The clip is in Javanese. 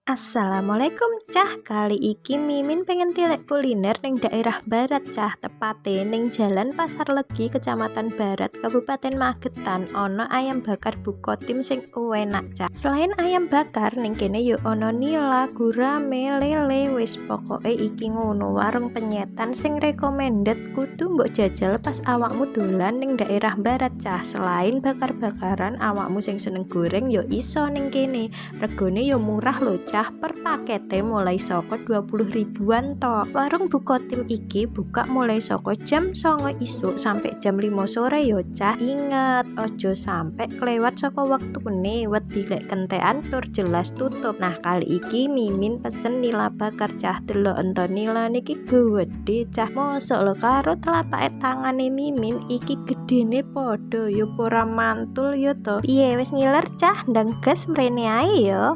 Assalamualaikum, Cah. Kali iki Mimin pengen tilik kuliner ning daerah barat, Cah. Tepate ning Jalan Pasar Legi, Kecamatan Barat, Kabupaten Magetan, ono ayam bakar Bu Kotim sing enak, Cah. Selain ayam bakar, ning kene yo ono nila, gurame, lele, wis pokoke iki ngono warung penyetan sing recommended kudu mbok jajal pas awakmu dolan ning daerah barat, Cah. Selain bakar-bakaran, awakmu sing seneng goreng yo iso ning kene. Regone yo murah lho, Cah, per pakete mulai saka 20 ribuan tok. Warung Bu Kotim iki buka mulai saka jam 09.00 isuk sampai jam 5 sore yo, Cah. Inget, ojo sampai kelewat saka wektune, wedi lek kentekan tur jelas tutup. Nah, kali iki Mimin pesen nila bakar, Cah. Delok ento, nila niki gede, Cah. Mosok lho karo telapake tangane Mimin iki gedene padha, yo ora mantul yo to. Piye, wis ngiler, Cah? Ndang gas mrene ae yo.